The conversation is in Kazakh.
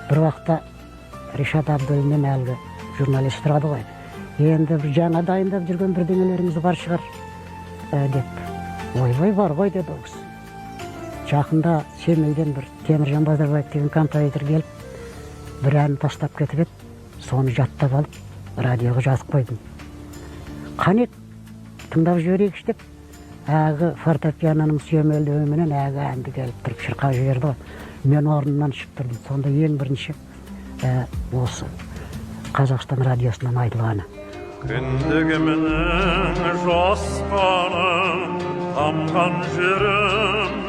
Бір уақытта Ришат Абдуллиннен әлгі журналист сұрады ғой: «Енді бір жаңа дайындап жүрген бірдеңелеріңіз бар шығар», деп. «Ойбай, бар ғой», – деді ол кісі. «Жақында Семейден бір Теміржан Базарбаев деген композитор келіп, бір ән тастап кетіп еді, соны жаттап алып, радиоға жазып қойдым. Қане, тыңдап жіберейікші», – деп, әлгі фортепианоның сүйемелдеуіменен әлгі әнді келіп тұрып шырқап жіберді ғой. Мен орнымнан шығып тұрдым. Сонда ең бірінші осы Қазақстан радиосынан айтылғаны. Кіндігімнің жас қаны тамған жерім.